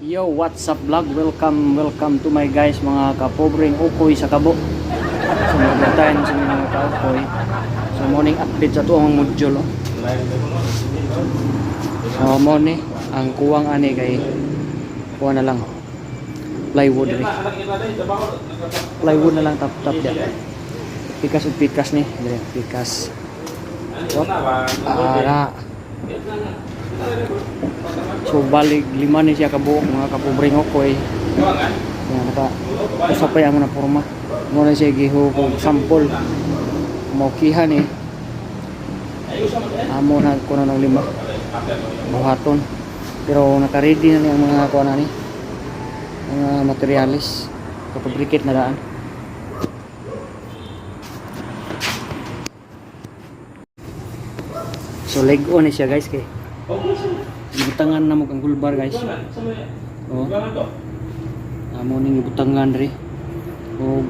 Yo, what's up, vlog? Welcome, welcome to my guys, mga kapobreng ukoy sa kabo. So, magdatayan sa mga kaukoy. So, morning update sa tuong module. Oh. So, mo ni, ang kuwang ani kay kuha na lang. Plywood rin. Plywood na lang tap tap diya. Pikas ug pikas ni. Dire, pikas. Wop. Ara. So balik lima ni siya kabuok, mga kapobreng okoy. Yan naka usa pa mo na porma. Mo na siya gihu og sample. Maukihan ni. Amo na kuno ng lima. Buhaton. Pero naka-ready na ni ang mga kuha na ni. Mga materialis. Kapabrikit na daan. So leg on ni siya, guys, kay ibutangan na mo kang gulbar, guys. Oh. Amo ning ibutangan diri. O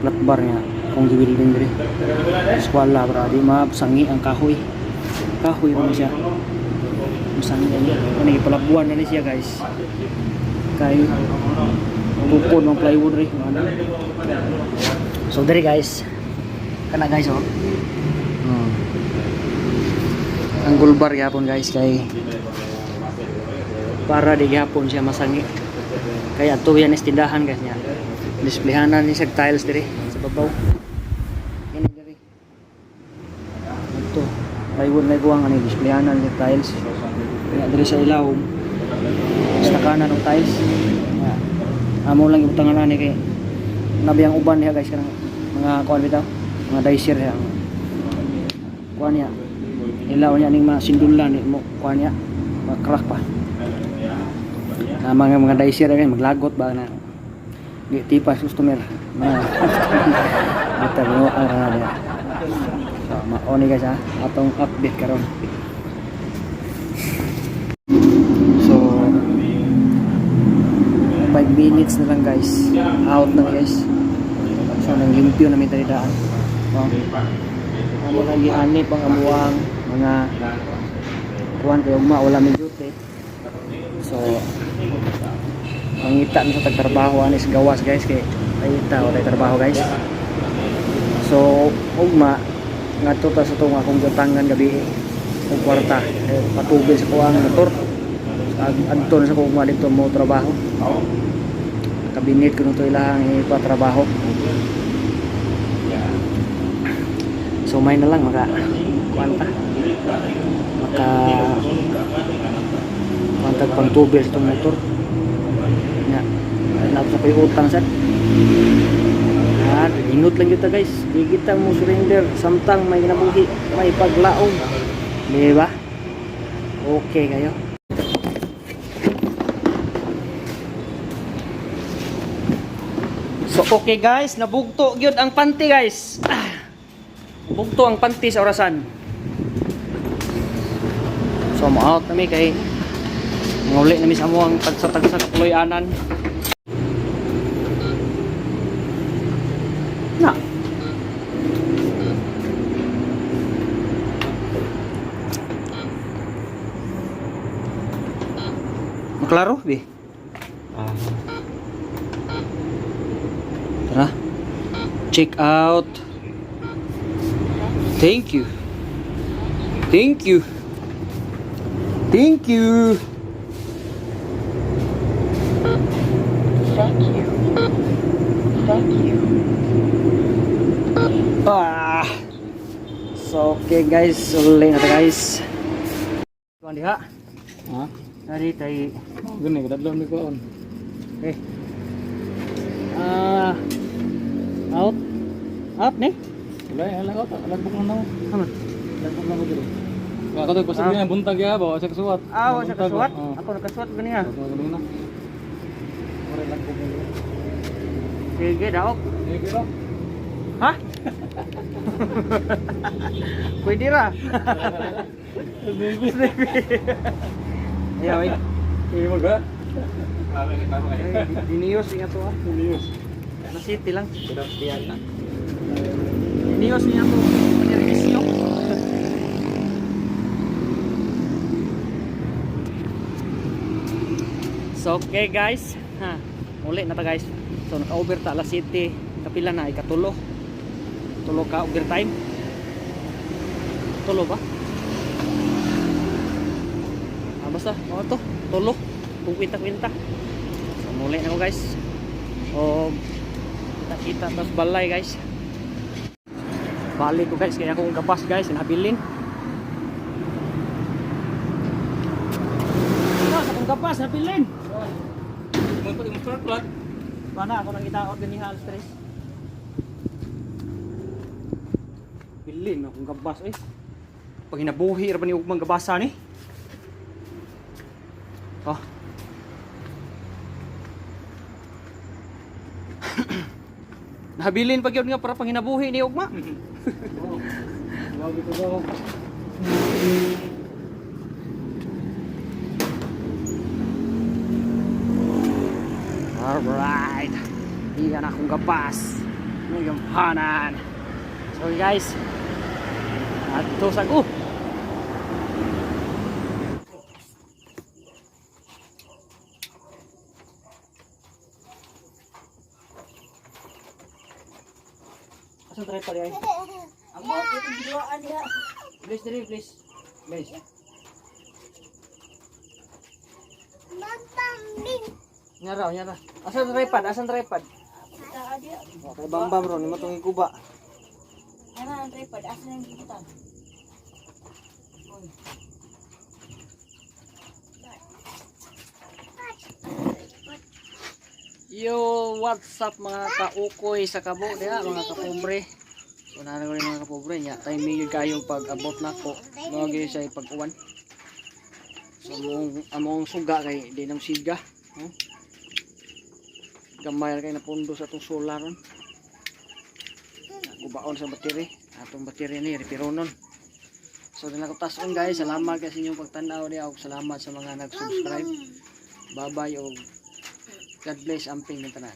flat bar nga kung gibuilding diri. Eskwela para di masangi ang kahoy. Kahoy man siya. Masangi ani. Ano ipalabuan na ni siya, guys. Kay tupon ng plywood ri. Ano. So diri, guys. Kana, guys, oh. Ang gulbar gyapon, guys, kay para di gyapon siya masangi. Kaya ato yan is tindahan, guys, niya. Displayhanan ni sa tiles diri sa babaw. Yan diri. Ito, plywood na guwang ani displayhanan ni tiles. Kaya diri sa ilawom sa kanan ng tiles. Ya. Amo lang ibutangan ani kay nabiyang uban niya, guys, kanang mga kuan bitaw, mga dicer yang kuan niya. Ilaw niya ning mga sindulan ni mo kuan niya, makrak pa. Na mga dicer guys, maglagot ba na di tipas customer mga bitaw mo ang na niya. So mao ni, guys, ha, atong update karon. So 5 minutes na lang, guys, out na, guys. So nang limpyo na mi daan. Oh. Amo lagi ani pang amuang mga kuan kay ugma wala mi duty. So mangita mi sa tagtrabaho ani sa gawas, guys, kay ay wala trabaho, guys. So ugma ngadto ta sa tong akong giutangan gabi og kwarta eh, patubil sa kuang motor. Adto na sa ko ugma dito mo trabaho. Kabinet kuno to ilahang ipatrabaho. So may na lang maka kuan ta. Maka kuan tag pangtubil sa itong motor. Nya. Naa sa ko'y utang sad. Ah, ingot lang kita, guys. Di kita mo surrender samtang may kinabuhi, may paglaom. Di ba? Okay kayo. So okay, guys, nabugto gyud ang panty, guys. Ah. Bugto ang panty sa orasan. So mo out nami kay nguli nami sa amuang tagsa-tagsa ka puloy-anan. Na. Maklaro, bi? Tara. Check out. Thank you. Thank you. Thank you. Thank you. Thank you. Ah. So okay, guys, uli na ta, guys. Kuan diha. Ha? Dari tay Oh, gani kadadlong ni koon. Okay. Ah. Out. Out ni? Wala eh, hala ko, lagbok lang namo. Aman. Lagbok lang ko diri. Wa ka to pasig niya buntag ya ba sa kasuwat. Ah, wa sa kasuwat. Oh. Ako nakasuwat ganiha. Ako ganina. Ora lagbok ni. Sige, daok. Sige ra. Ha? Pwede ra. Ayaw, ay. Sige mo ga. Ay, Diniyos nga to ah. News. Na city lang. Sebastian na. Diniyos nga to. Servisyo. So okay guys, ha, uli na ta guys. So naka-over ta alas 7, kapila na ikatulo. Tulo ka overtime. Tulo ba? Ah, basta, mga to, tulo. Kung kwinta-kwinta. So muli na ko guys. O kita-kita tas balay guys. Balik ko guys, kaya akong gabas guys, nabilin. Ano, sa akong gabas, nabilin. Mo pa imong spark plug. Pana ako nang itaot ganiha alas 3. Bilin akong gabas eh. Pag hinabuhi ra ba ni ugmang gabasa ni? Oh. Nabilin pag yun nga para panghinabuhi ni ugma. Grabe ko ba. Alright. Iyan akong gabas. May gampanan. So guys, ato sa ko. Asa try pa ay? Amo, giduaan diha. Please diri, please. Please. Nyara, nyara. Asa tripod? Asa tripod? Taa diha. Okay, bam bam ron, nimo tong iguba. Ana ang tripod, asa nang gibutan? Oy. Yo, what's up mga kaukoy sa kabo diha mga kapobre. So nana ko rin mga kapobre nya, timing gyud kayo pag abot nako. Mao gyud siya pag-uwan. So among among suga kay di nang siga, no? Gamay ra kay napundo sa atong solar ron. Gubaon sa battery, atong battery ni repironon. So dili ko tason guys, salamat kay sa inyong pagtan-aw diha ug salamat sa mga nag-subscribe. Bye-bye og God bless amping ng tanan.